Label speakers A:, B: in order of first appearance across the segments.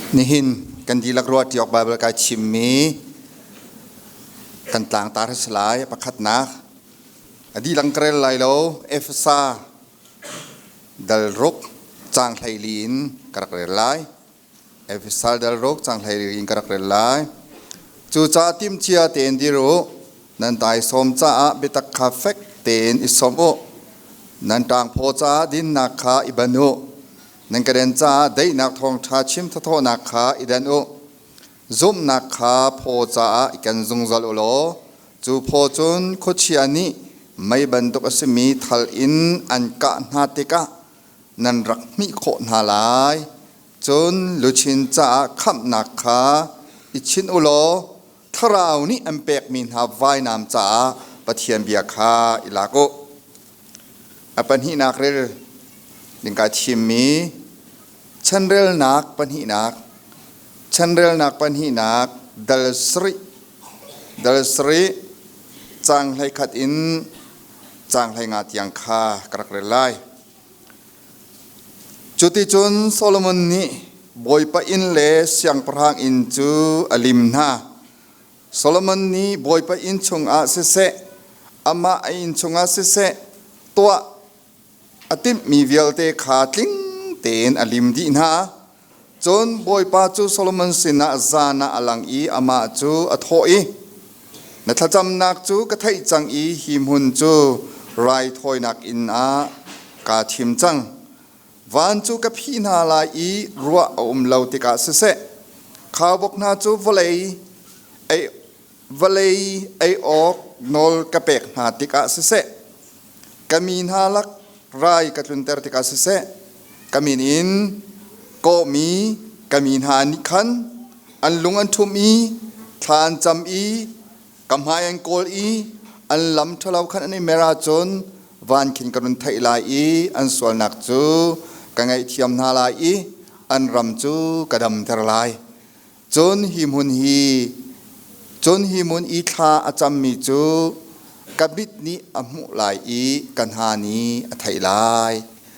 A: Nihin kan dihlak ruah ṭi awk Baibal kai chimmi kan tlangtar a si lai. Pakhatnak, a dihlak ka rel lai lo. Efesa dal ruk caang 14 in ka rak rel lai. Efesa dal ruk caang 14 in ka rak rel lai. Cucaah timhcia tein dir u. Nan taisawm caah biatak kha fek tein i sawmh u. Nan ṭangphaw caah dinnak kha i ban u. Nan ka den caah daihnak thawngṭha chim thathawhnak kha i danh u. Zumhnak kha phaw caah i ken zungzal u law cu phaw cun khuachia nih mei bantuk a simi thal in an kah hna tikah nan rak hmih khawh hna lai. Cun luchin caah khamhnak kha i chinh u law Thlarau nih an pekmi hna vainam caah Pathian bia kha i lak u. A pahnihnak rel ding kai thimmi chanrelnak pahnihnak chanrelnak pahnihnak dal sarih dal sarih caang 11 in caang 15 tiang kha ka rak rel lai. Cuticun Solomon nih Bawipa inn le siangpahrang inn cu a lim hna. Solomon nih Bawipa inn chungah siseh, amah a inn chungah siseh, tuah a timhmi vialte kha tling tein a lim dih hna. Cun Bawipa cu Solomon sinah zan ah a lang i amah cu a thawh i, Na thlacamnak cu ka theih cang i hi hmun cu raithawinak inn ah kaa thim cang. Van cu ka phih hna lai i ruah a um lo tikah siseh, khaubawk hna cu vawlei ei, vawlei ei awk nawl ka pek hna tikah siseh, ka mi hna lak rai ka tlunter tikah siseh, ka min in kawhmi ka mi hna nih khan an lung an ṭhumh i thla an cam i ka hmai an kawl i an lam ṭhalo khan an i mer ahcun van khin ka run theih lai i an sualnak cu ka ngaihthiam hna lai i an ram cu ka damter lai. Cun hi hmun hi cun hi hmun i thla a cammi cu ka mit nih a hmuh lai i ka hna nih a theih lai.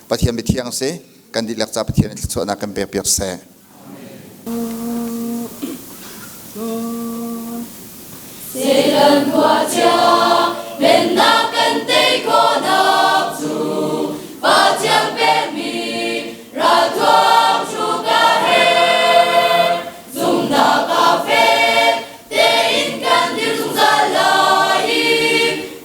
A: Pathian biathiang si kan dihlak ca Pathian thluachuahnak kan pek piak seh.
B: Satan khuachia mennak kan tei khawhnak cu Pathian pekmi ralthuam hruka he zumhnak ah fek tein kan dir zungzal lai i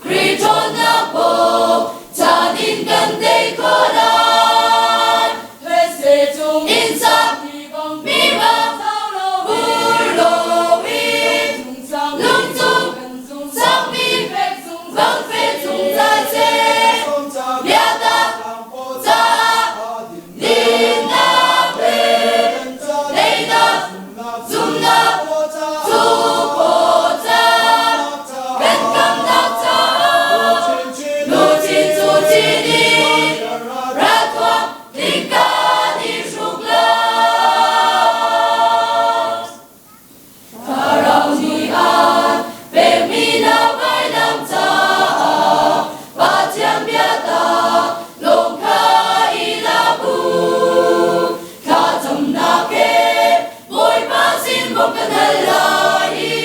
B: Khrih ṭhawnnak bawmchan in kan tei khawh lai. Thetse cung in sak mi bang hur loin lungcung sakmi bang fek zungzal seh. Biatak caah dinnak le teinak zumhnak cu pawcam kan kamnak caah luchin cu cin in ralthuam tling kan i hruk lai. Thlarau nih an pekmi na vainam caah Pathian biatak lawng kha i lak u. Thlacamnak he Bawipa sin bawmh kan hal lai i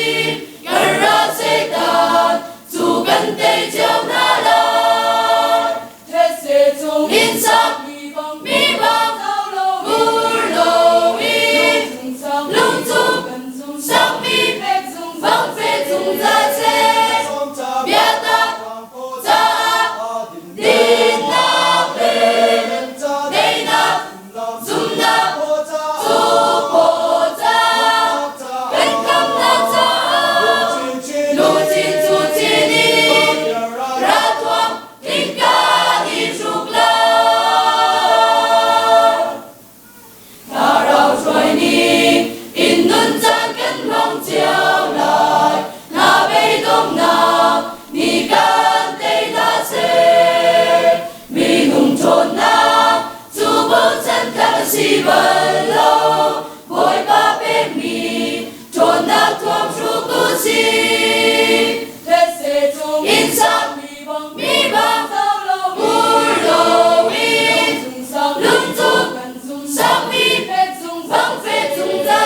B: kan ral Satan cu kan tei cio hna lai. Thetse cung in sak mi bang hur loin lungcung sakmi bang fek zungzal seh. Biatak caah dinnak le teinak zumhnak cu pawcam kan khamnak caah luchin cu cin in ralthuam Tingkan i hruk lai. Thlarau hruai ning in nun caan kan hmang cio lai. Hna beidonghnak ni kan tei hna seh. Minung ṭhawnnak cu bochan tlak a si bal lo. Bawipa pekmi ṭhawnnak thuam hruk u sih. Thetse cung in sak mi bang hur loin lungcung sakmi bang fek zungzal.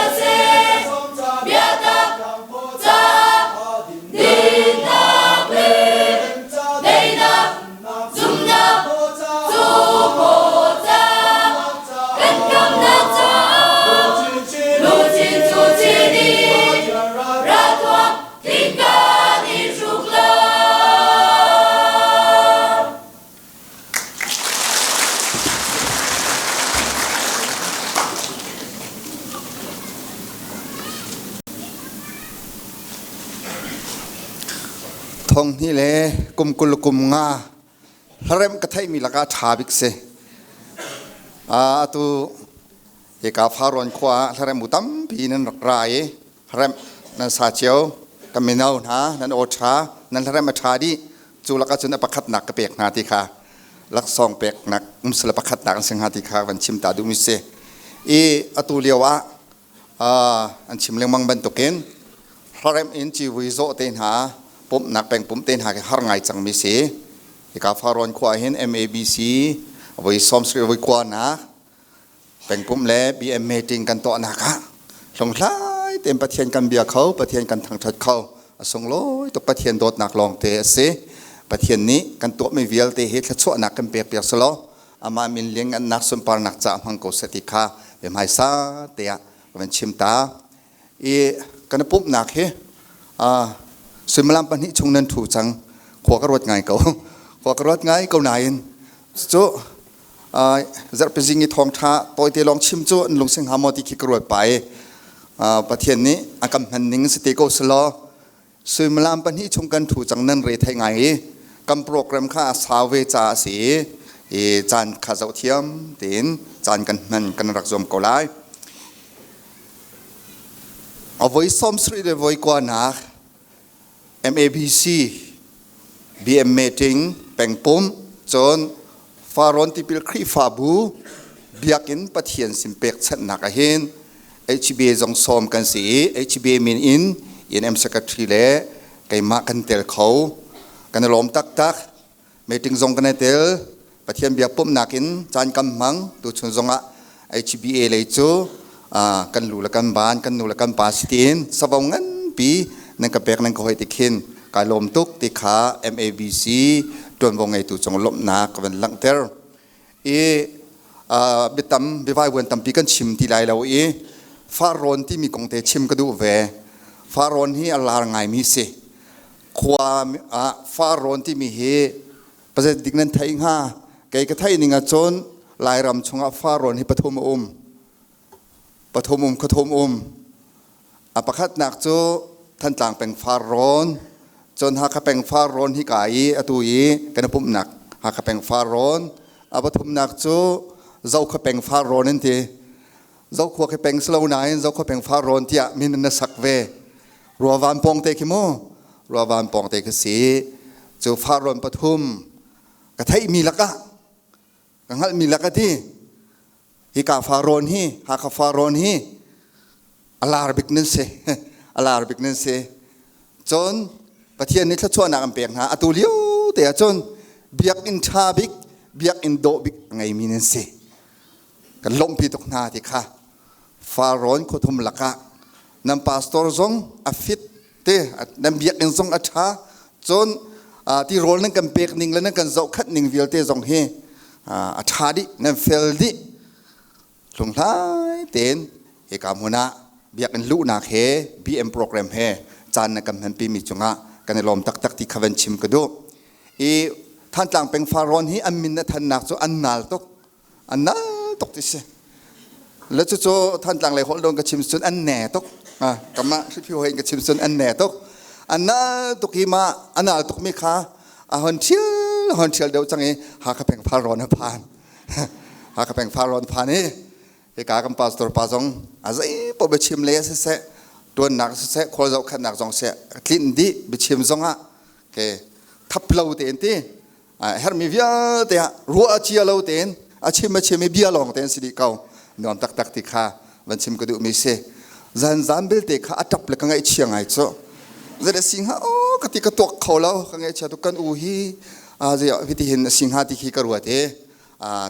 A: Thong hnih le kum 20 kum nga hlaremh ka theihmi lakah ṭha bik si. Atu hika Farrawn khua ah hlaremh bu tampi nan rak ra i hlaremh nan sa cio. Kan mino hna nan aw ṭha, nan hlaremh a ṭha dih. Cu lakah cun a pakhatnak ka pek hna ti kha laksawng peknak umsal a pakhatnak an si hnga ti kha van chim ta duhmi si. I atu lio ah an chim lengmang bantukin hlaremh in civui zawh te hna pumhnak pengpumh te hna khi har ngai cangmi si. Hika Farrawn khua hin MABC voi 70 voi kuanak pengpumh le BM meeting kan tuahnak ah hlunghlai tein Pathian kan bia kho, Pathian kan thangṭhat kho. A sunglawi tuk Pathian dawtnak lawngte a si. Pathian nih kan tuahmi vialte hi thluachuahnak kan pek piak selaw amah min lianngannak sunparnak caah hmang ko seh ti kha hmaisa te ah ka van chim ta. I kan i pumhnak hi suimilam 2 chung nan ṭhu cang. Khua ka ruat ngai ko. Khua ka ruat ngai ko nain cu zarhpi zing i thawngṭha tawite lawng chim cu an lung si hnga maw ti khi ka ruat pah i Pathian nih a kan hman ning si te ko selaw Suimilam 2 chung kan ṭhu cang nan re thei ngai i kan program kha a sau ve caah a si i caan kha zoh thiam tein caan kan hman kan rak zuam ko lai. A voi 70 le voi kuanak MABC BM meeting pengpum cun Farrawn Tipil Khrihfabu Biakinn Pathian sin pekchanhnak ahhin HBA zong sawm kan si i HBA min in ENM Secretary le keimah kan tel kho. Kan i lawm taktak. Meeting zong kan i tel. Pathian bia pumhnak in caan kan hmang. Tuchun zongah HBA lei cu kan lu le kan ban, kan nu le kan pa si tiin savo nganpi nan ka pek nan ka hoi ti khin kai lawm tuk ti kha MABC tuanvo ngeitu cung lawmhnak ka van langhter. I biatam biavaivuan tampi kan chim ti lai lo i Farrawn timi kong te chim ka duh ve. Farrawn hi a lar ngaimi si. Khua ah Farrawn timi hi Pazet dik nan theih hnga. Kei ka theih ning ahcun Lairam chungah farrawn hi pathum a um. Pathum um khuathum um. A pakhatnak cu Thantlang peng farrawn, cun Hakha peng farrawn hi ka i atu i kan i pumhnak Hakha peng farrawn. A pathumnak cu Zokhua peng farrawn an ti. Zokhua khi peng si lo nain Zokhua peng farrawn tiah min an sak ve. Ruavan pawng te khi mu. Ruavan pawng te khi si. Cu farrawn pathum ka theihmi lakah ka hngalhmi lakah ti hika farrawn hi Hakha farrawn hi a lar bik nan si. A lar bik nan si. Cun Pathian nih thluachuahnak an pek hna. Atu lio te ah cun biakinn ṭha bik, biakinn dawh bik a ngeimi nan si. Kan lawmhpi tuk hna ti kha Farrawn khuathum lakah nan pastor zong a fit te nan biakinn zong a ṭha cun ti rawl nan kan pek ning le nan kan zohkhat ning vialte zong hi a ṭha dih nan fel dih hlunghlai tein hika hmun ah biakinn luhnak he BM program he caan na kan hmanpi mi cungah kan i lawm taktak ti kha van chim ka duh i Thantlang peng Farrawn hi an min a thannak cu an nal tuk an nal tuk ti si le cucu Thantlang lei holh don ka chim cun an ne tuk kamah hriphiu hoi ka chim cun an ne tuk an nal tuk hi ma a nal tuk mi kha a hon thial hon thial deuh cang i Hakha peng Farrawn a phan Hakha peng Farrawn phan i hika kan pastor pa zong a zei paoh biachim le siseh tuannak siseh khual zohkhenhnak zong seh tlinh dih biachim zong ah ke thap lo tein ti herhmi vialte ah ruah a cia lo tein a chim a chim i bia lawng tein si dih ko nuam taktak ti kha van chim ka duhmi si zan zan belte kha a ṭap le ka ngaihchia ngai cu zei si hnga o ka ti ka tuak kho lo ka ngaihchia tuk kan u hi a zei hiti hin a si hnga ti khi ka ruat i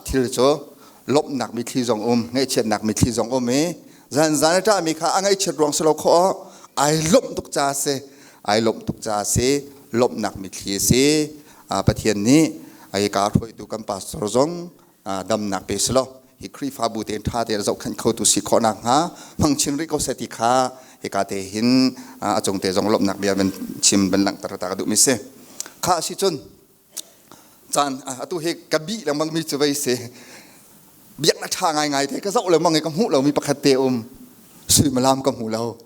A: thil cu lawmhnak mitthli zong um ngaihchiatnak mitthli zong um i zan zan a ṭahmi kha a ngaihchiat ruang si lo khawh ai lawmh tuk ca si ai lawmh tuk ca si lawmhnak mitthli si Pathian nih ai ka hruaitu kan pastor zong damnak pe selaw hi Khrihfabu te ṭha te zohkhenh khotu si khawh nakhnga hmang chin rih ko seh ti kha hika te hin a cung te zong lawmhnak bia van chim van langhter ta ka duhmi si kha si cun caan atu hi ka bih lengmang mi cu vei si biaknak ṭha ngaingai te ka zoh lengmang i ka hmuh lomi pakhat te um suimilam ka hmu lo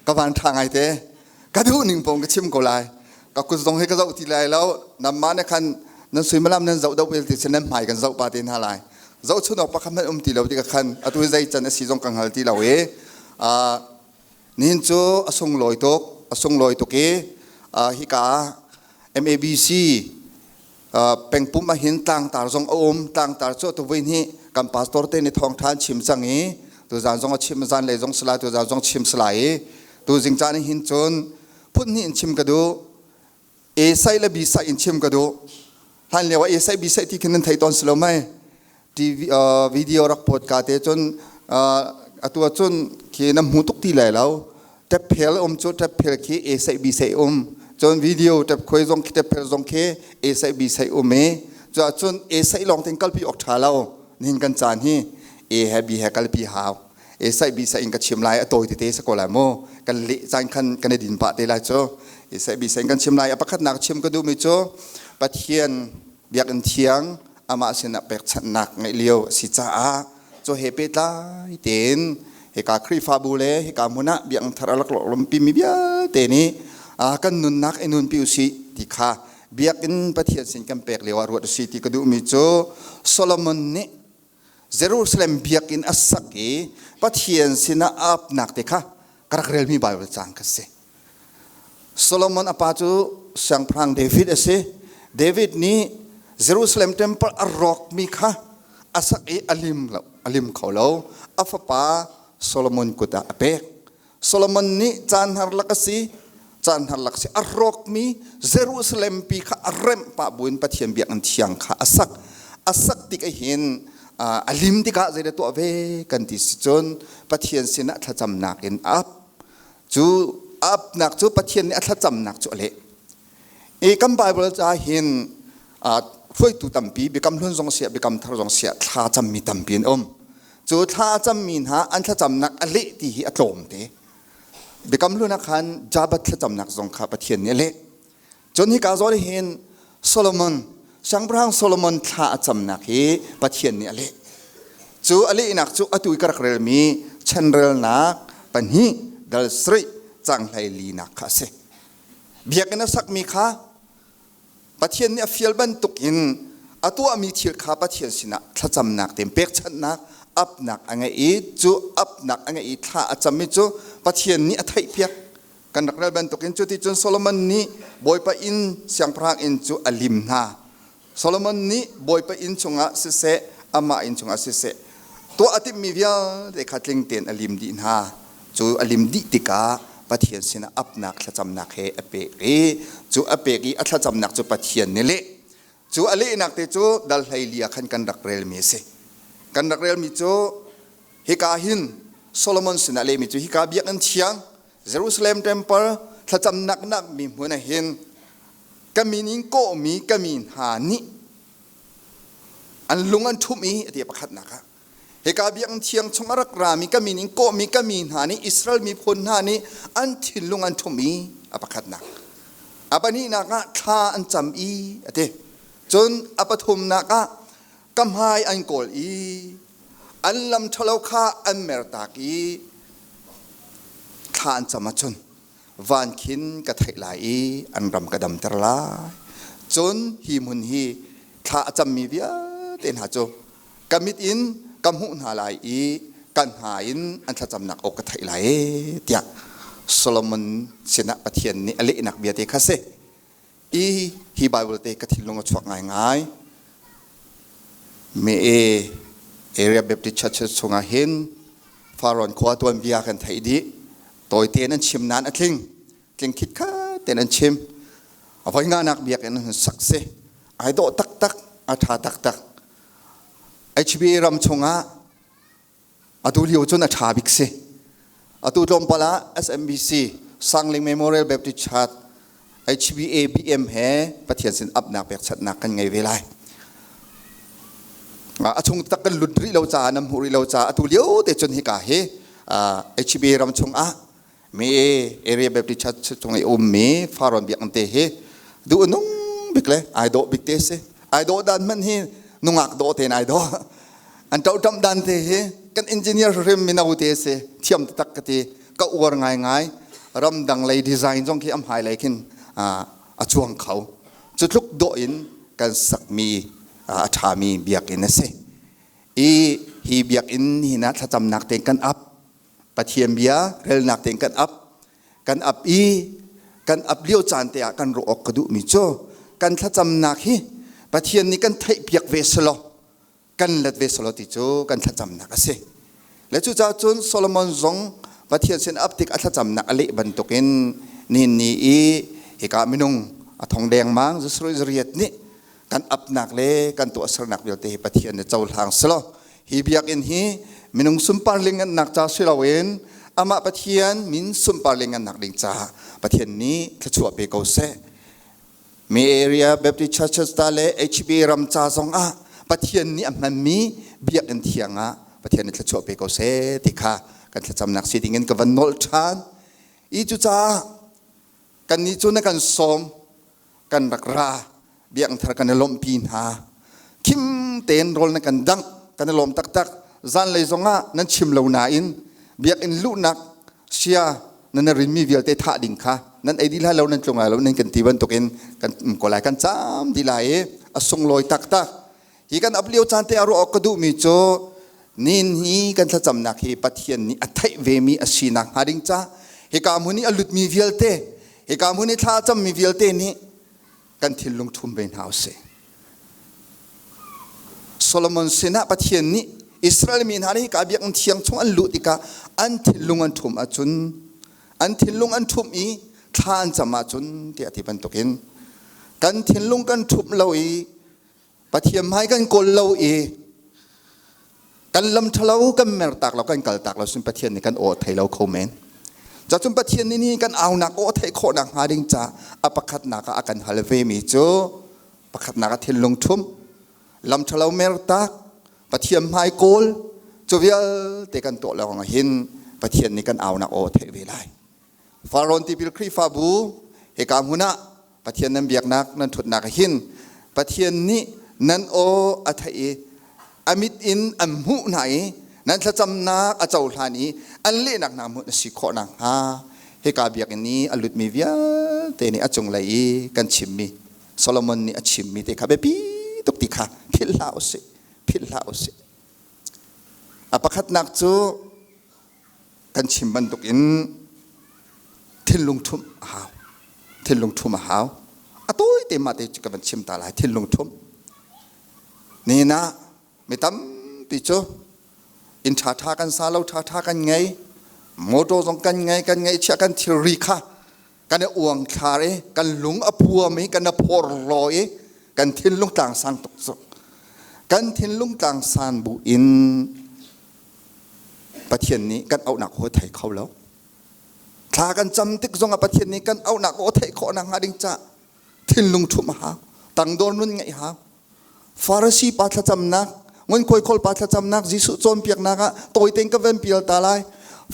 A: ka van ṭha ngai te ka duh ning pong ka chim ko lai. Ka kut zong hi ka zoh ti lai lo. Nanmah nih khan nan suimilam nan zoh deuh bel ti si nan hmai kan zoh pa te hna lai. Zohchun awk pakhat hmanh um ti lo ti ka khan atu hi zei can a si zong ka hngal ti lo i nihin cu a sunglawi tuk, a sunglawi tuk i hika MABC pengpum ahhin tlangtar zong a um. Tlangtar cu atu voi hnih kan pastor te nih thawngṭha an chim cang i tuzaan zong a chim, zanlei zong si lai, tuzaan zong chim si lai i tuzing caan hin cun phun hnih in chim ka duh. A sai le B sai in chim ka duh. Hlan lio ah A sai B sai ti khin nan thei tawn si lo mei? TV video rak post ka te cun atu ahcun khi na hmu tuk ti lai lo. Tap phel um cu tap phel khi A sai B sai um. Cun video tap khoi zong khi tap phel zong khi A sai B sai um i cu ahcun A sai lawng tin kalpi awk ṭha lo. Nihin kan caan hi A he B he kalpi hau. A sai B sai in ka chim lai a tawi tete sa ko lai mu. Kan leh caan khan kan i din pah te lai cu. A sai B sai in kan chim lai. A pakhatnak chim ka duhmi cu Pathian biakinn thiang amah sinah pekchanhnak ngeih lio a si caah cu he pehtlai tein hika Khrihfabu le hika hmun ah biakinn thar a rak lawmpi mi vialte nih kan nunnak i nunpi usih ti kha biakinn Pathian sin kan pek lio ah ruat usih ti ka duhmi cu Solomon nih Jerusalem biakinn a sak i Pathian sinah a apnak te kha ka rak relmi Bible caang ka si. Solomon a pa cu siangpahrang David a si. David nih Jerusalem temple a rawkmi kha a sak i a lim lo, a lim kho lo. A fapa Solomon kut ah a pek. Solomon nih caan har lak a si, caan har lak si a rawkmi Jerusalem pi kha a remh pah buin Pathian biakinn thiang kha a sak. A sak tik ahhin a lim tikah zeidah tuah ve kan ti si cun Pathian sinah thlacamnak in a ap. Cu apnak cu Pathian nih a thlacamnak cu a leh. I kan Bible ca hin hruaitu tampi biakam hlun zong siah biakam thar zong siah thla cammi tampi an um. Cu thla a cammi hna an thlacamnak a leh ti hi a tlawm te. Biakam hlun ah khan Jabat thlacamnak zong kha Pathian nih a leh. Cun hika zawn hin Solomon, Siangpahrang Solomon thla a camnak hi Pathian nih a leh. Cu a lehnak cu atu i ka rak relmi chanrelnak pahnih dal sarih cang hlei linak kha a si. Biakinn a sakmi kha Pathian nih a fial bantuk in a tuahmi thil kha Pathian sinah thlacamnak tein pekchanhnak apnak a ngeih i cu apnak a ngeih i thla a cammi cu Pathian nih a theihpiak. Kan rak rel bantukin cuticun Solomon nih Bawipa inn siangpahrang inn cu a lim hna. Solomon nih Bawipa inn chungah siseh, amah inn chungah siseh, tuah a timhmi vialte kha tling tein a lim dih hna. Cu a lim dih tikah Pathian sinah apnak thlacamnak he a pek i cu a pek i a thlacamnak cu Pathian nih leh. Cu a lehnak te cu dal 14 ah khan kan rak relmi a si. Kan rak relmi cu hika hin Solomon sinah lehmi cu hika biakinn thiang Jerusalem temple thlacamnak nak mi hmun ah hin ka min in kawhmi ka mi hna nih an lung an ṭhumh i a ti pakhatnak ah hika biakinn thiang chung a rak rami ka min in kawhmi ka mi hna nih Israel miphun hna nih an thinlung an ṭhumh i a pakhatnak a pahnihnak ah thla an cam i a ti cun a pathumnak ah ka hmai an kawl i an lam ṭhalo kha an mertak i thla an cam ahcun van khin ka theih lai i an ram ka damter lai. Cun hi hmun hi thla a cammi vialte hna cu ka mit in ka hmuh hna lai i ka hna in an thlacamnak aw ka theih lai tiah Solomon sinah Pathian nih a lehnak bia te kha si. I hi Bible te ka thinlung a chuak ngaingai. Me Area Baptist Church chungah hin Farrawn khua tuanbia kan theih dih. Tawi tein an chim nain a tling. Tling khit kha tein an chim. A voi nganak biakinn an sak si. Ai dawh taktak, a ṭha taktak. HBA ram chungah Atu lio cun a ṭha bik si. Atu tlawmpal ah SMBC Sangling Memorial Baptist Church HBA BM he Pathian sin apnak pekchanhnak kan ngei ve lai. A chung tak kan lut rih lo caah nan hmuh rih lo caah atu lio te cun hika hi HBA ram chungah mi Area Baptist Church chung i ummi Farrawn biakinn te hi duh nung bik le ai dawh bik te si. Ai dawh dan hmanh hi nungak dawh tein ai dawh. An ṭohṭamh dan te hi kan engineer hrim mino te si thiam taktak ka ti. Ka uar ngaingai. Ramdang lei design zong khi am hmailei khin. a cuang kho. Cu tluk dawh in kan sakmi a ṭhami biakinn a si. I hi biakinn hi na thlacamnak tein kan ap. Pathian bia relnak tein kan ap. Kan ap i kan ap lio caan te ah kan ruah awk ka duhmi cu kan thlacamnak hi Pathian nih kan theihpiak ve selaw kan let ve selaw ti cu kan thlacamnak a si. Le cucaah cun Solomon zong Pathian sin ap tik a thlacamnak a leh bantukin nihin ni i hika minung a thong dengmang zariat nih kan apnak le kan tuahsernak vialte hi Pathian nih cohlang selaw hi biakinn hi minung sunpar lingannak ca si loin amah Pathian min sunpar lingannak ding caah Pathian nih thluachuah pe ko seh. May Area Baptist Churches ta le HB ram ca zong ah Pathian nih a hmanmi biakinn thiang ah Pathian nih thluachuah pe ko seh ti kha kan thlacamnak si ding in ka van nolh ṭhan. I cucaah kannih cu na kan sawm kan rak ra biakinn thar kan i lawmhpi hna khim tein rawl na kan dangh kan i lawm taktak zanlei zongah nan chim lo nain biakinn luhnak sia nan rinmi vialte thah ding kha nan ei dih lai lo nan tlung lai lo nan kan ti bantukin kan um ko lai kan caam dih lai i a sunglawi taktak hi kan ap lio caan te a ruah awk ka duhmi cu nin hi kan thlacamnak hi Pathian nih a theih vemi a sinak hnga ding ca hika hmun i a lutmi vialte hika hmun i thla a cammi vialte nih kan thinlung ṭhum ve hna usih. Solomon sinah Pathian nih Israel mi hna nih hika biakinn thiang chung an luh tikah an thinlung an ṭhum ahcun an thinlung an ṭhumh i thla an cam ahcun tiah ti bantukin kan thinlung kan ṭhumh lo i Pathian hmai kan kawl lo i kan lam ṭhalo kan mertak lo kan kaltak lo sin Pathian nih kan aw thei lo kho men. Cacun Pathian nih ni kan aunak aw theih khawhnak hnga ding ca a pakhatnak ah a kan hal ve mi cu pakhatnak ah thinlung ṭhum lam ṭhalo mertak Pathian hmai kawl cu vialte kan tuah lawng ah hin Pathian nih kan aunak aw theih ve lai. Farrawn tipil Khrihfabu hika hmun ah Pathian nan biaknak nan ṭhutnak ah hin Pathian nih nan aw a theih i a mit in an hmuh hna i nan thlacamnak a cohlan i an lehnak hna hmuh na si khawh nakhnga hika biakinn i a lutmi vialte nih a cunglei i kan chimmi Solomon nih a chimmi te kha biapi tuk ti kha philh hlah usih philh hlah usih. A pakhatnak cu kan chim bantukin thinlung ṭhumh a hau. Thinlung ṭhumh a hau. A tawi te mah te ka van chim ta lai. Thinlung ṭhumh. Nihin ah mi tampi cu inn ṭhaṭha kan sa lo ṭhaṭha kan ngei motor zong kan ngei kan ngeihchiah kan thilri kha kan i uangthlar i kan lung a puam i kan i phorhlaw i kan thinlung tlangsang tuk cu kan thinlung tlangsan bu in Pathian nih kan auhnak aw thei kho lo. Thla kan cam tik zongah Pathian nih kan auhnak aw theih khawh nakhnga ding ca thinlung ṭhumh a hau. Tangdor nun ngeih hau. Farasi pa thlacamnak, ngunkhuai khawl pa thlacamnak, Jesuh cawnpiaknak ah tawi tein ka van pial ta lai.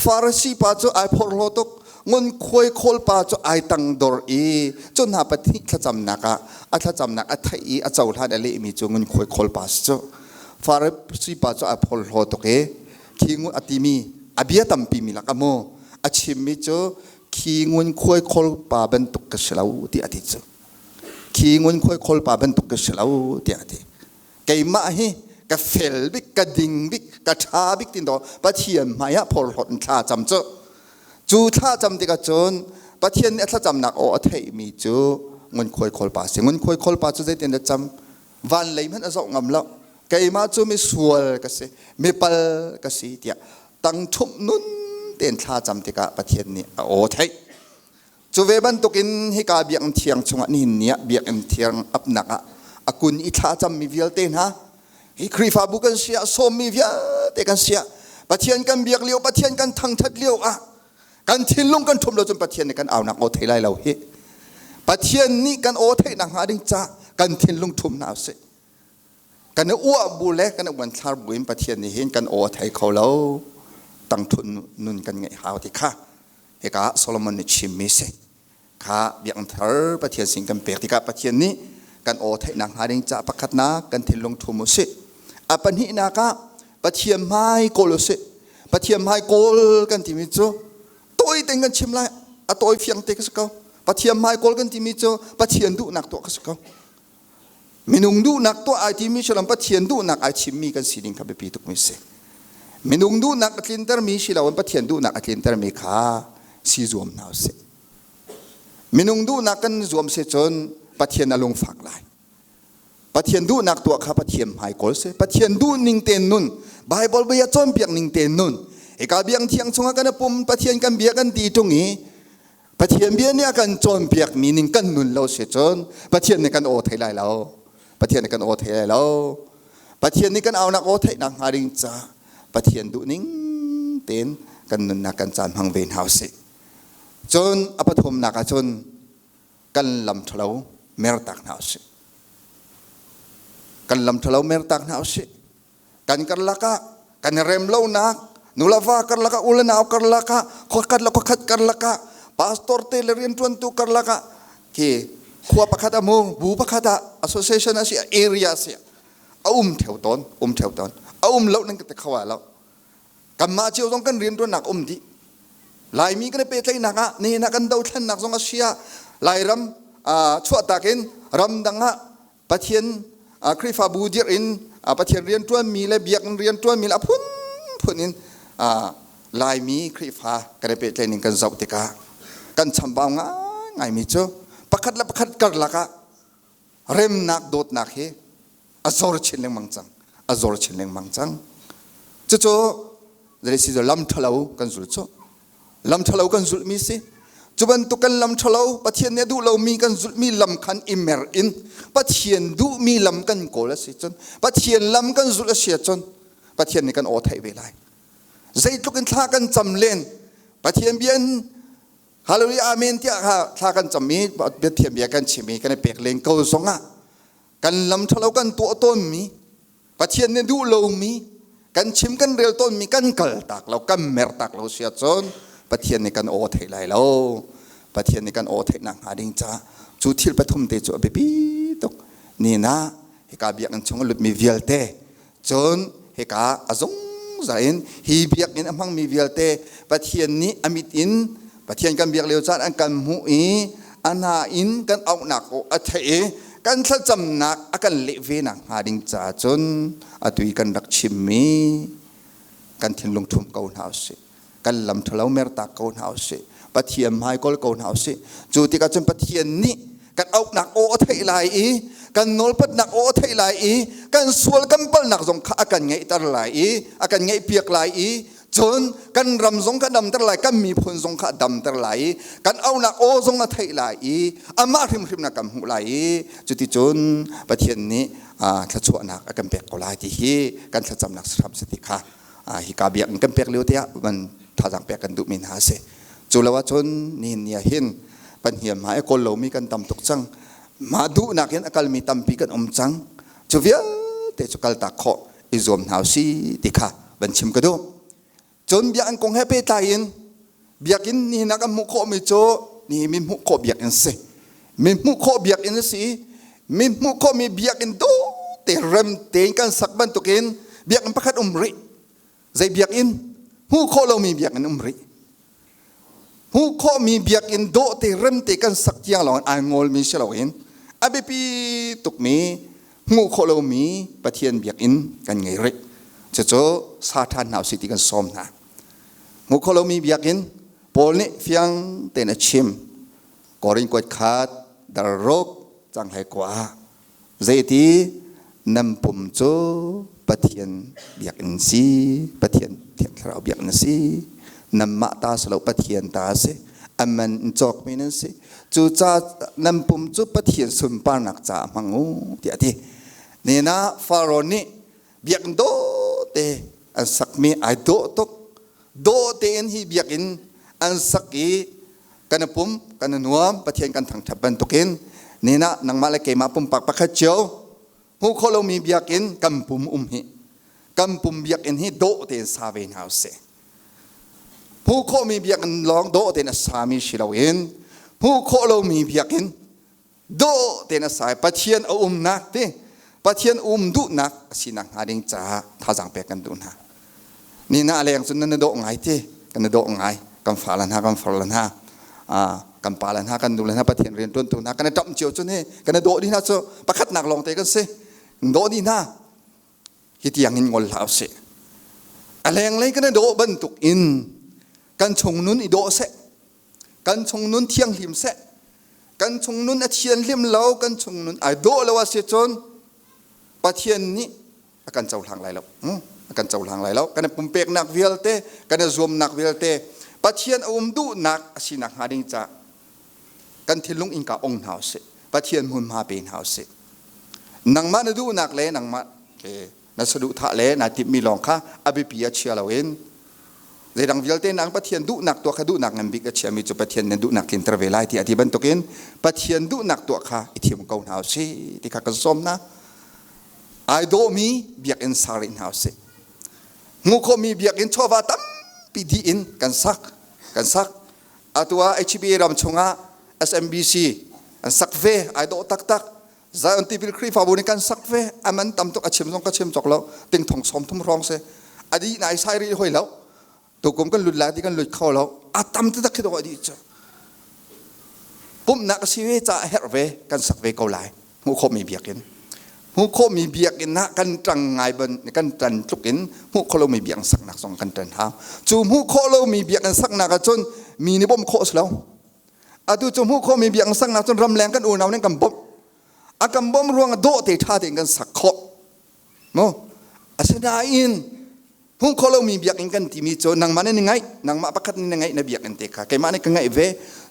A: Farasi pa cu ai phorhlaw tuk, ngunkhuai khawl pa cu ai tangdor i cu hna pahnih thlacamnak ah a thlacamnak a theih i a cohlan a lehmi cu ngunkhuai khawl pa si cu. Farasi pa cu a phorhlaw tuk i khi a timi a bia tampi mi lak a mu a chimmi cu khi ngunkhuai khawl pa bantuk ka si lo tiah a ti cu khi ngunkhuai khawl pa bantuk ka si lo tiah a ti keimah hi ka fel bik ka ding bik ka ṭha bik tin do Pathian hmai ah phorhlawt in thla cam cu cu thla cam tikah cun Pathian nih a thlacamnak aw a theihmi cu ngunkhuai khawl pa si ngunkhuai khawl pa cu zeitin dah cam van lei hmanh a zoh ngam lo keimah cu misual ka si mipal ka si tiah tangṭhumh nun tein thla cam tikah Pathian nih a aw theih cu ve bantukin hika biakinn thiang chungah nihin ni ah biakinn thiang apnak ah a kun i thla cammi vialte hna hi Khrihfabu kan si ah sawmmi vialte kan si ah Pathian kan biak lio Pathian kan thangṭhat lio ah kan thinlung kan ṭhum lo cun Pathian nih kan aunak aw thei lai lo hi Pathian nih kan aw theih nakhnga ding ca kan thinlung ṭhum hna usih kan i uah bu le kan i uanthlar bu in Pathian nih hin kan aw a thei kho lo tangthun nun kan ngeih hau ti kha hika Solomon nih chimmi si kha biakinn thar Pathian sin kan pek tikah Pathian nih kan aw theih nakhnga ding ca pakhatnak kan thinlung ṭhum usih a pahnihnak ah Pathian hmai kawl usih Pathian hmai kawl kan timi cu tawi tein kan chim lai a tawi fiang te ka si ko. Pathian hmai kawl kan timi cu Pathian duhnak tuah kha si ko. Minung duhnak tuah ai timi si lo Pathian duhnak ai chimmi kan sining kha biapi tukmi si. Minung duhnak a tlintermi si loin Pathian duhnak a tlintermi kha si zuam hna usih. Minung duhnak kan zuam si cun Pathian a lungfak lai. Pathian duhnak tuah kha Pathian hmai kawl si. Pathian duh ning tein nun, Bible bia cawnpiak ning tein nun. Hika biang thiang chungah kan pum Pathian kan bia kan ti ṭung i Pathian bia nih a kan cawnpiak mi ning kan nun lo si cun Pathian nih kan aw thei lai lo. Pathian nih kan aw thei lai lo. Pathian nih kan aunak aw theihnak hnga ding ca Pathian duh ning tein kan nunnak kan caan hmang ve hna usih. Cun a pathumnak ah cun kan lam ṭhalo mertak hna usih. Kan lam ṭhalo mertak hna usih. Kan karlak ah kan i rem lonak nuleva karlak ah u le nau karlak ah khuakhat le khuakhat karlak ah pastor te le rianṭuantu karlak ah khi khua pakhat a mu bu pakhat ah association a si area a si a um theo tawn um theo tawn a um lo nan ka te kho lo kanmah cio zong kan rianṭuannak um dih Laimi kan i pehtlaihnak ah nihin ah kan dothlennak zong a si ah Lairam chuahtak in ramdang ah Pathian Khrihfabu dirh in Pathian rianṭuanmi le biakinn rianṭuanmi le a phunphun in Laimi Khrihfa kan i pehtlaih ning kan zoh tikah kan chambau ngaingaimi cu pakhat le pakhat karlak ah remnak dawtnak hi a zor chin lengmang cang a zor chin lengmang cang cucu zei si lam ṭhalo kan zul cu lam ṭhalo kan zulhmi si cu bantuk kan lam ṭhalo Pathian nih a duh lomi kan zulhmi lam khan i mer in Pathian duhmi lam kan kawl a si cun Pathian lam kan zulh a si ahcun Pathian nih kan aw theih ve lai zeitluk in thla kan cam len Pathian bia in Hallelujah amen tiah kha thla kan cam i Pathian bia kan chim i kan i pek len ko zongah kan lam ṭhalo kan tuah tawnmi Pathian nih duh lomi kan chim kan rel tawnmi kan kal tak lo kan mer tak lo si ahcun Pathian nih kan aw thei lai lo. Pathian nih kan aw theih nak hnga ding caah cu thil pathum te cu a biapi tuk. Ni na hika biakinn chung a lutmi vialte cun hika a zungzal in hi biakinn a hmangmi vialte Pathian nih a mit in Pathian kan biak lio caan an kan hmuh i a hna in kan auhnak aw a theih i kan thlacamnak a kan leh ve nak hnga ding caah cun atu i kan rak chimmi kan thinlung ṭhum ko hna usih kan lam ṭhalo mertak ko hna usih Pathian hmai kawl ko hna usih cu tikah cun Pathian nih kan auhnak aw a theih lai i kan nawlpatnak aw a theih lai i kan sual kan palhnak zong kha a kan ngaihter lai i a kan ngaihpiak lai i cun kan ram zong kha damter lai kan miphun zong kha damter lai i kan aunak aw zong a theih lai i amah hrimhrim na kan hmuh lai i cuticun Pathian nih thluachuahnak a kan pek ko lai ti hi kan thlacamnak hram si ti kha hika biakinn kan pek lio tiah van thazaang pek kan duhmi hna a si cu lo ahcun nihin ni ah hin panhiam hma i kawl lomi kan tam tuk cang mah duhnak in a kalmi tampi kan um cang cu vialte cu kaltak khawh i zuam hna usih ti kha van chim ka duh. Cun biakinn kong he pehtlai in biakinn nihin ah kan hmuh khawhmi cu nihin mi hmuh khawh biakinn si. Mi hmuh khawh biakinn a si i mi hmuh khawhmi biakinn dawh te rem tein kan sak bantukin biakinn pakhat um rih. Zei biakinn? Hmuh khawh lomi biakinn um rih. Hmuh khawhmi biakinn dawh te rem te kan sak tiang lawng in ai ngawlmi si loin a biapi tukmi hmuh khawh lomi Pathian biakinn kan ngei rih. Cucu sa ṭhan hna usih ti kan sawm hna. Hmuh khawh lomi biakinn Paul nih fiang tein a chim. Korin kuat khat darruk canghlei kua Zeiti nan pum cu Pathian biakinn si, Pathian Thiang Thlarau biakinn si, nanmah ta si lo Pathian ta a si, a man in cawkmi nan si. Cucaah nan pum cu Pathian sunparnak caah hmang u tiah a ti. Nina Faraoh nih biakinn dawh te an sakmi ai dawh tuk. Dawh tein hi biakinn an sak i kan i pum kan i nuam Pathian kan thangṭhat bantukin nina nangmah le keimah pumpak pakhat cio hmuh khawh lomi biakinn kan pum um hi kan pum biakinn hi dawh tein sa ve hna usih hmuh khawhmi biakinn lawng dawh tein a sami si loin hmuh khawh lomi biakinn dawh tein a sa i Pathian a umnak te Pathian um duhnak a sinak hnga ding caah thazaang pek kan duh hna. Ni na leng cun nan i dawh ngai ti kan i dawh ngai kan fa le hna kan far le hna. Kan pa le hna, kan nu le hna, Pathian rian ṭuantu hna kan i ṭamh cio cu ni kan i dawh dih hna cu pakhatnak lawng te kan si. Dawh dih hna. Hi tiang in ngol hlah usih. A lenglei kan i dawh bantuk in kan chung nun i dawh seh. Kan chung nun thianghlim seh. Kan chung nun a thianhlim lo, kan chung nun ai dawh lo a si cun Pathian nih a kan cohlang lai lo. A kan cohlang lai lo. Kan i pumpeknak vialte, kan i zuamnak vialte Pathian a um duhnak a sinak hnga ding ca kan thinlung innka ong hna usih. Pathian hmunhma pe hna usih. Nangmah na duhnak le nangmah na saduhthah le naa timhmi lawng kha a biapi ah chia loin zeidang vialte nang Pathian duhnak tuah kha duhnak ngan bik a chiami cu Pathian na duhnak tlinter ve lai ti a ti bantukin Pathian duhnak tuah kha i thim ko hna usih ti kha kan sawm hna. Ai dawhmi biakinn sa rih hna usih. Hmuh khawhmi biakinn chawva tampi dih in kan sak kan sak. Atu ah HBA ram chungah SMBC an sak ve ai dawh taktak. Zion Tipil Khrihfabu nih kan sak ve a man tam tuk a chim zong ka chim cawk lo ting thong sawm thum hrawng si a dih nai sai rih hoi lo tukum kan lut lai ti kan lut kho lo a tam taktak khi dawh dih cu pumhnak a si ve ca a herh ve kan sak ve ko lai hmuh khawhmi biakinn hmuh khawhmi biakinn ah kan ṭang ngai ban kan ṭan tluk in hmuh khawh lomi biakinn saknak zong kan ṭan hau cu hmuh khawh lomi biakinn saknak ahcun mi nih bawmh khawh a si lo Atu cu hmuh khawhmi biakinn saknak cun ramleng kan unau nih kan bawmh. A kan bawmh ruang ah dawh te ṭha tein kan sak khawh. Mu? Asinain hmuh khawh lomi biakinn kan timi cu nangmah nih na ngaih, nangmah pakhat nih na ngaih na biakinn te kha keimah nih ka ngaih ve.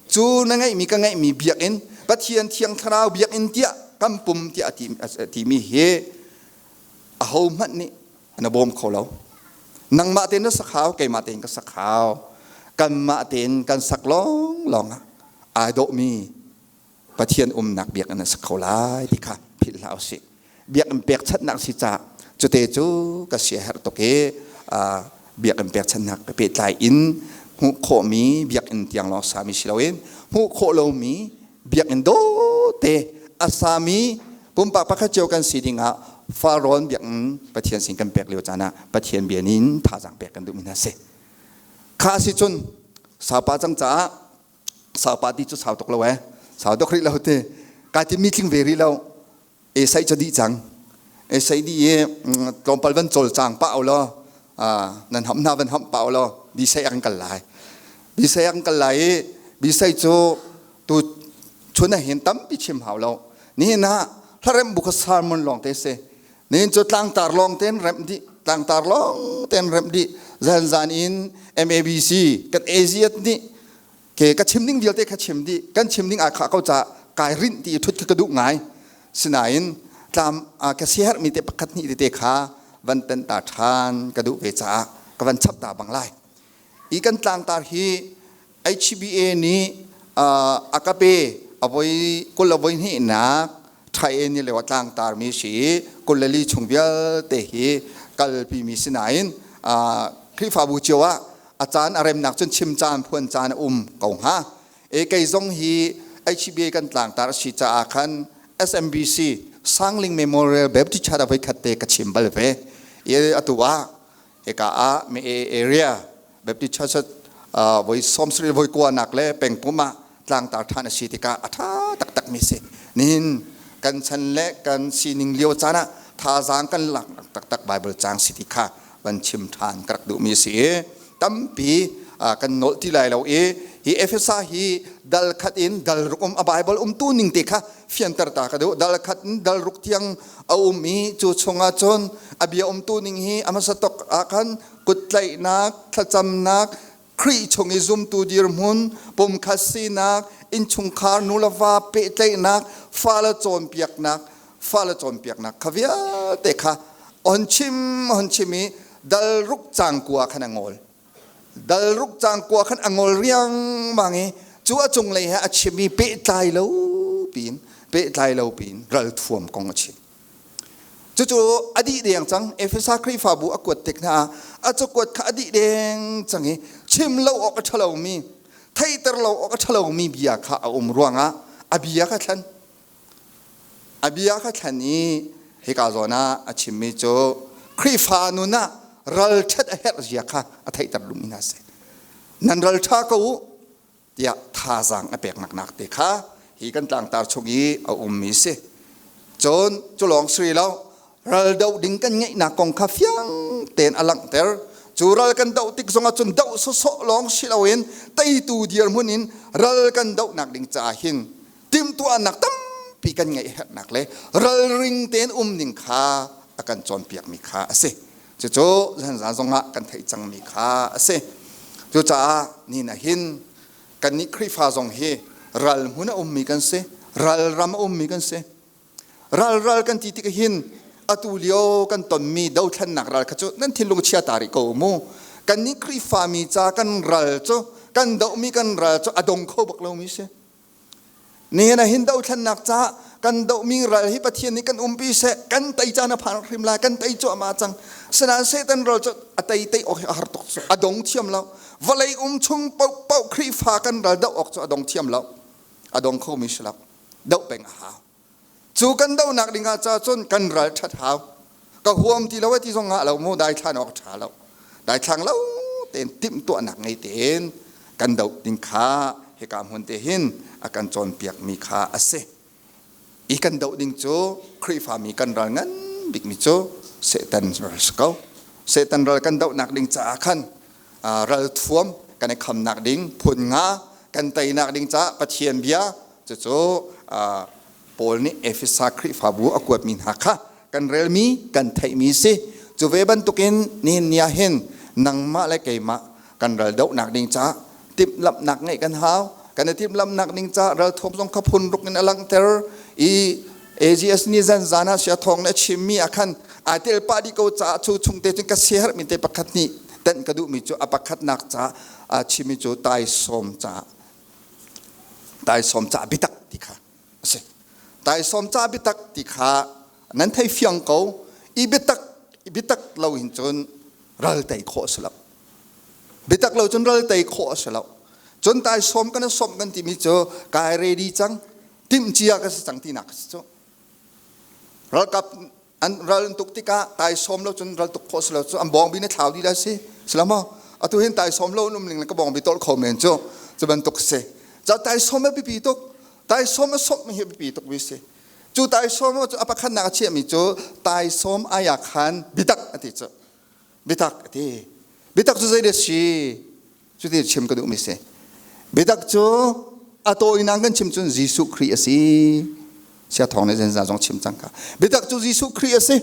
A: Cu na ngaihmi ka ngaihmi biakinn Pathian Thiang Thlarau biakinn tiah kan pum tiah a timi hi ahohmanh nih na bawm kho lo. Nangmah tein na sak hau, keimah tein ka sak hau. Kanmah tein kan sak lawnglawng ah ai dawhmi Pathian umnak biakinn a sak kho lai ti kha philh hlah usih. Biakinn pekchanhnak si caah cute cu ka sia herh tuk i biakinn pekchanhnak pehtlai in hmuh khawhmi biakinn tiang lawng sami si loin hmuh khawh lomi biakinn dawte a sami pumpak pakhat cio kan si dingah Farrawn biakinn Pathian sin kan pek lio caan ah Pathian bia nin thazaang pek kan duhmi hna si. Kha si cun saupa cang caah saupa ti cu sau tuk lo eh sau tuk rih lo ti kai ti mi tling ve rih lo e sai cu dih cang e sai di i tlawmpal van cawl cang pa lo nan ham hna van ham pa lo bi sai an kal lai bi sai an kal lai i bi sai cu tu chun ah hin tampi chim hau lo nihin ah hlarem bu kha sermon lawng te si nihin cu tlangtar lawng ten remh dih tlangtar lawng ten remh dih zan zan in MABC kan AZS nih ke ka chim ding vialte kha chim dih kan chim ding ai khah ko ca kai rinh ti thut kha ka duh ngai sinain tlam ka siherh mi te pakhat hnih tete kha van ten ta than ka duh ve caah ka van chap ta bang lai i kan tlangtar hi HBA nih a ka pe a voi kul a voi hnihnak Thai ni leo tlangtar mi si 24 chung vialte hi kalpi mi si nain Khrihfabu cio ah a caan a remnak cun chim caan phuan caan a um ko hnga. E kei zong hi HBA kan tlangtar a si caah khan SMBC Sangling Memorial Baptist Church a voi khat te ka chim bal ve. E atu ah Hika ah Me area Baptist Church voi 70 voi kuanak le pengpum ah tlangtar ṭhan a si tikah a ṭha taktak mi si. Nihin kan chan le kan sining lio caan ah thazaang kan lak taktak Bible caang si ti kha van chim ṭhan ka rak duhmi a si i tampi kan nolh ti lai lo i hi Efesa hi dal khat in dal ruk um a Bible umtu ning te kha fianter ta ka duh. Dal khat in dal ruk tiang a um i cu chungah cun a bia umtu ning hi a hmasa tok ah khan kuttlaihnak, thlacamnak, Khrih chung i zumtu dirhmun, pumkhat sinak, innchungkhar nuleva pehtlaihnak, fale cawnpiaknak, fale cawnpiaknak kha vialte kha on chim on chim i dal ruk cang kua khan a ngol. Dal ruk cang kua khan a ngol riangmang i cu a cunglei he a chim i pehtlai lo piin pehtlai lo piin ralthuam kong a chim. Cucu a dih deng cang. Efesa Khrihfabu a kuat tik hna ah a cakuat kha a dih deng cang i chim lo awk a ṭha lomi, theihter lo awk a ṭha lomi bia kha a um ruangah a bia kha thlen. A bia kha thlen i hika zawn ah a chimmi cu Khrihfa nun ah ralṭhat a herh zia kha a theihter duhmi hna a si. Nan ralṭha ko u. tiah thazaang a peknak nak te kha hi kan tlangtar chung i a ummi si. Cun cu lawng si lo, ral doh ding kan ngeihnak kong kha fiang tein a langhter. Cu ral kan doh tik zongah cun doh sawsawh lawng si loin teitu dirhmun in ral kan dohnak ding caah hin timhtuahnak tampi kan ngeih herhnak le ralring tein um ning kha a kan cawnpiakmi kha a si. Cucu zanzan zongah kan theih cangmi kha a si. Cucaah ni na hin kannih Khrihfa zong hi ral hmun a ummi kan si, ral ram a ummi kan si. Ral ral kan ti tik hin atu lio kan tonmi dothlennak ral kha cu nan thinlung chia ta rih ko mu. Kannih Khrihfa mi ca kan ral cu kan dohmi kan ral cu a dong kho bak lomi si. Nihin ah hin dothlennak caah kan dohmi ral hi Pathian nih kan umpi seh, kan tei caan a phan hrim lai, kan tei cuahmah cang. Sinain Satan ral cu a tei tei awk hi a har tuk cu, a dong thiam lo. Vawlei um chung paohpaoh Khrihfa kan ral doh awk cu a dong thiam lo. A dong khomi si lo. Doh peng a hau. Cu kan dohnak ding ah ca cun kan ral ṭhat hau. Ka huam ti lo ti zong ah lo mu daithlan awk ṭha lo. Daithlang lo tein timhtuahnak ngei tein kan doh ding kha hika hmun te hin a kan cawnpiakmi kha a si. I kan doh ding cu Khrihfami kan ral ngan bikmi cu Satan ral si ko. Satan ral kan dohnak ding caah khan ral thuam kan i khamnak ding phun nga kan teinak ding caah Pathian bia cucu Paul nih Efesa Khrihfabu a kuatmi hna kha kan relmi kan theihmi si. Cu ve bantukin nihin ni ah hin nangmah le keimah kan ral dohnak ding caah timhlamhnak ngeih kan hau. Kan i timhlamhnak ding caah ralthuam zong kha phun ruk in a langhter i AGS nih zan zan ah sia thawng nih a chimmi ah khan aa tel pah dih ko caah cu chung te cun ka siaherhmi te pakhat nih tenh ka duhmi cu a pakhatnak caah a chimmi cu taisawm caah taisawm caah biatak ti kha a si. Taisawm caah biatak ti kha nan thei fiang ko. I biatak i biatak lo hin cun ral tei khawh a si lo. Biatak lo cun ral tei khawh a si lo. Cun taisawm kan i sawmh kan timi cu kai ready cang, timhcia ka si cang tinak a si cu. Ralkap an ral an tuk tikah taisawm lo cun ral tuk khawh si lo cu an bawngbi na thlau dih lai si si lo maw atu hin taisawm lo an um ning le ka bawngbi tolh kho men cu cu bantuk si ca taisawm a biapi tuk taisawm a sawmh hi a biapi tuk mi si cu taisawm cu a pakhatnak a chiahmi cu taisawm aya khan biatak a ti cu biatak a ti biatak cu zei si Cuti chim ka duhmi si. Biatak cu a tawinak kan chim cun Jesuh Khrih a si. Sia thawng nih zenza zong chim cang ka. Biatak cu Jesuh Khrih a si.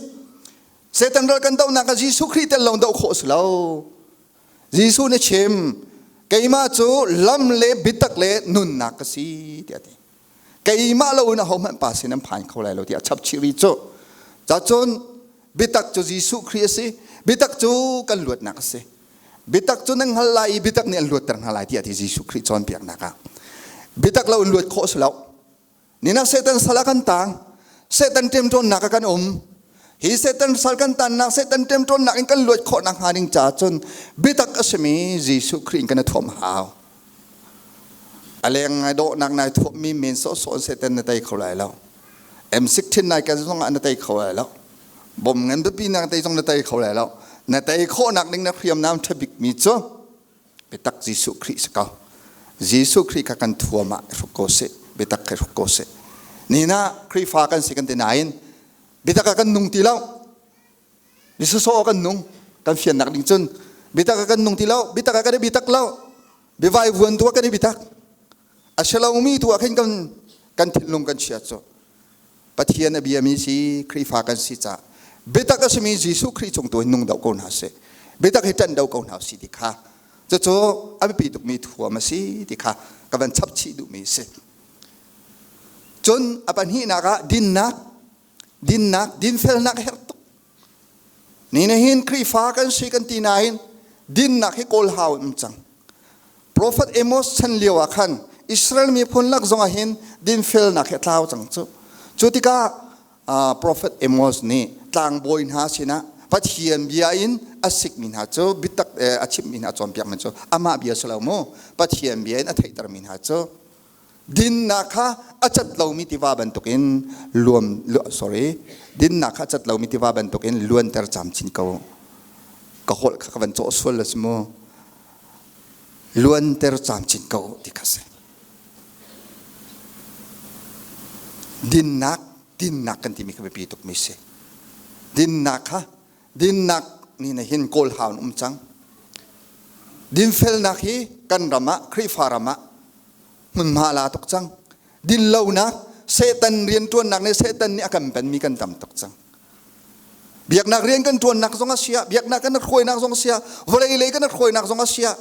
A: Satan ral kan dohnak ah Jesuh Khrih tel lo doh khawh si lo. Jesuh nih chim, keimah cu lam le biatak le nunnak ka si tiah a ti. Keimah lo in ahohmanh pa sin an phan kho lai lo tiah chap chih rih cu. Cacun biatak cu Jesuh Khrih a si. Biatak cu kan luatnak a si. Biatak cu nan hngal lai i biatak nih an luatter hna lai tiah ti Jesuh Khrih cawnpiaknak ah. Biatak lo in luat khawh si lo. Nina Satan sal ah kan tang. Satan ṭemṭawnnak ah kan um. Hi Satan sal kan tannak, Satan ṭemṭawnnak in kan luat khawh nakhnga ding caah cun biatak a simi Jesuh Khrih in kan i thuam hau. A leng ngai dawhnak nai thuammi men sawhsawh in Satan na tei kho lai lo. M16 nai kan zong ah na tei kho lai lo. Bom ngan biapi nak tei zong na tei kho lai lo. Na tei khawhnak ding na hriamnam ṭha bikmi cu biatak Jesuh Khrih si ko. Jesuh Khrih kha kan thuam ah hruk ko sih. Biatak kha hruk ko sih. Nina Khrihfa kan si kan ti nain biatak ah kan nung ti lo. Sawsawh kan nung. Kan fiannak ding cun biatak ah kan nung ti lo. Biatak ah kan i biatak lo. Biavai vuan tu ah kan i biatak. A si lomi tu ah khin kan kan thinlung kan chiat cu. Pathian a biami si Khrihfa kan si caah biatak a simi Jesuh Khrih cung tu in nung doh ko hna sih. Biatak hi ṭanh do ko hna si ti kha cucu a biapi tukmi thuam a si ti kha ka van chap chih duhmi a si. Cun a pahnihnak ah dinnak, dinnak, dinfelnak a herh tuk. Ni hin Khrihfa kan si kan ti nain dinnak hi kawl hau in um cang. Prophet Amos chan lio ah khan Israel miphun lak zong ah hin dinfelnak hi a tlau cang cu. Cu tikah Prophet Amos nih tlangbawi hna sinah Pathian bia in a sikmi hna cu biatak a chimmi hna cawnpiakmi cu amah bia si lo mu Pathian bia in a theihtermi hna cu Dinnak kha a cat lomi tiva bantukin luam sorry dinnak kha a cat lomi tiva bantukin luanter camcin ko. Ka holh kha ka van cawh sual la si mu. Luanter camcin ko ti kha si. Dinnak, dinnak kan timi kha biapi tukmi si. Dinnak kha, dinnak nih na hin kawl hau in um cang. Dinfelnak hi kan ram ah, Khrihfa ram ah hmunhma la tuk cang. Dinlonak, Satan rianṭuannak nih Satan nih a kan penmi kan tam tuk cang. Biaknak rian kan ṭuannak zong a si ah, biaknak kan hruainak zong a si ah, vawlei lei kan hruainak zong a si ah,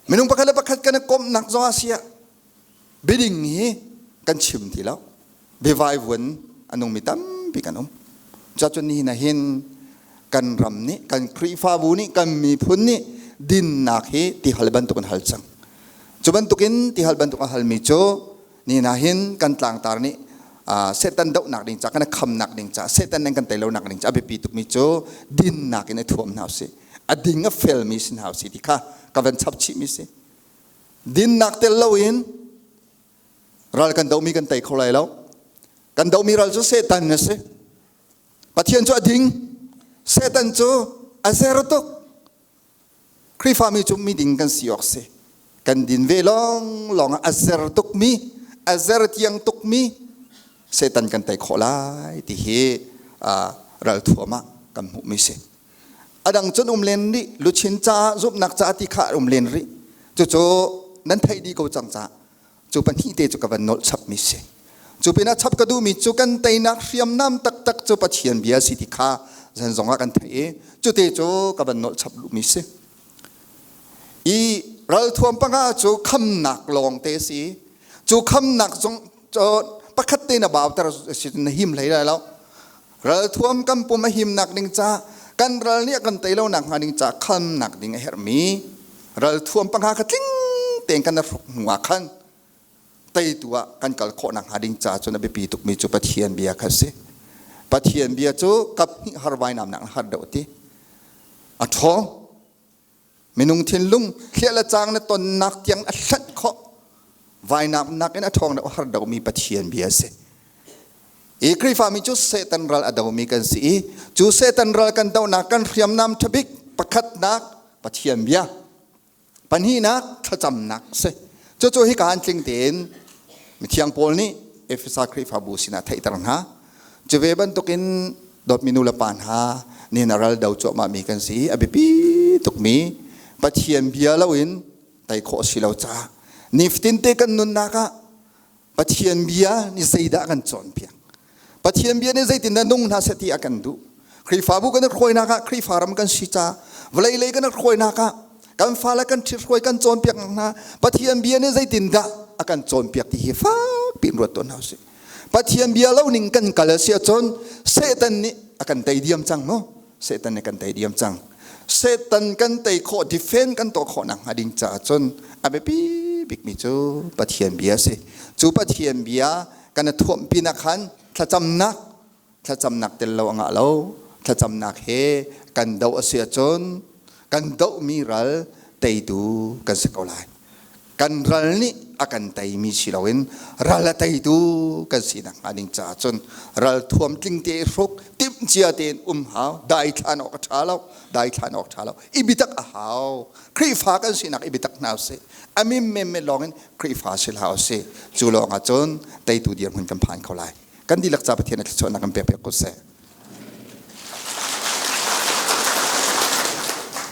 A: minung pakhat le pakhat kan i komhnak zong a si ah, biading hi kan chim ti lo. Biavaivuan a nungmi tampi kan um. Cuacun nihin ah hin kan ram nih, kan Khrihfabu nih, kan miphun nih dinnak hi tihal bantuk in hal cang. Cu bantukin tihal bantuk a halmi cu Ni hna hin kan tlangtar nih Satan dohnak ding ca kan khamnak ding ca Satan nan kan tei lonak ding ca a biapi tukmi cu dinnak in i thuam hna usih. A ding a felmi si hna usih ti kha ka van chap chihmi si. Dinnak tel loin ral kan dohmi kan tei kho lai lo. Kan dohmi ral cu Satan a si. Pathian cu a ding. Satan cu a zer tuk. Khrihfami cu miding kan si awk si. Kan din ve lawnglawng ah a zer tukmi, a zer tiang tukmi Satan kan tei khawh lai ti hi ralthuam ah kan hmuhmi si. A dang cun um len rih, luchin caah zumhnak caah ti kha um len rih. Cucu nan theih dih ko cang caah cu pahnih te cu ka van nolh chapmi si. Cu pinah chap ka duhmi cu kan teinak hriamnam taktak cu Pathian bia si ti kha zan zong ah kan theih i cute cu ka van nolh chap duhmi si. I ralthuam panga cu khamnak lawng te si. Cu khamnak zong pakhat te na bauter si na him hlei lai lo. Ralthuam kan pum a himnak ding ca kan ral nih a kan tei lo nak hnga ding ca khamnak ding a herhmi ralthuam panga kha tling tein kan hruk hnu ah khan teitu ah kan kal khawh nak hnga ding ca cun a biapi tukmi cu Pathian bia kha si. Pathian bia cu kap hnih har vainam nak har deuh ti. A ṭhawng. Minung thinlung thliah le cang na tonnak tiang a hlanh khawh. Vainam nakin a ṭhawng deuh har deuhmi Pathian bia a si. I Khrihfami cu Satan ral a domi kan si i cu Satan ral kan dohnak kan hriamnam ṭhabik pakhatnak Pathian bia pahnihnak thlacamnak si. Cucu hika an tling tein mithiang Paul nih Efesa Khrihfabu sinah theihter hna. Cu ve bantukin dawtmi nu le pa hna nihin a ral do cuahmahmi kan si i a biapi tukmi Pathian bia loin tei khawh a si lo caah nifatin te kan nunnak ah Pathian bia nih zeidah a kan cawnpiak? Pathian bia nih zeitindah nung hna seh ti a kan duh? Khrihfabu kan i hruainak ah Khrihfa ram kan si ca vawlei lei kan i hruainak ah kan fale kan ṭhithruai kan cawnpiak hna Pathian bia nih zeitindah a kan cawnpiak ti hi fak piin ruat tawn hna usih. Pathian bia lo ning kan kal a si ahcun Satan nih a kan tei diam cang mu. Satan nih kan tei diam cang. Satan kan tei khawh, defend kan tuah khawh nak hnga ding caah cun a biapi bikmi cu Pathian bia a si. Cu Pathian bia kan i thuamh pinah khan thlacamnak, thlacamnak tel lo a ngah lo. Thlacamnak he kan doh a si ahcun kan dohmi ral teitu kan si ko lai. Kan ral nih a kan teimi si loin ral a teitu kan si nakhnga ding caah cun ral thuam tling te i hruk timhcia tein um hau daithlan awk a ṭha lo daithlan awk ṭha lo i biatak a hau Khrihfa kan sinak i biatak hna usih a mim menmen lawngin Khrihfa si hlah usih cu lawngah cun teitu dirhmun kan phan kho lai kan dihlak ca Pathian a thluachuahnak kan pek piak ko seh.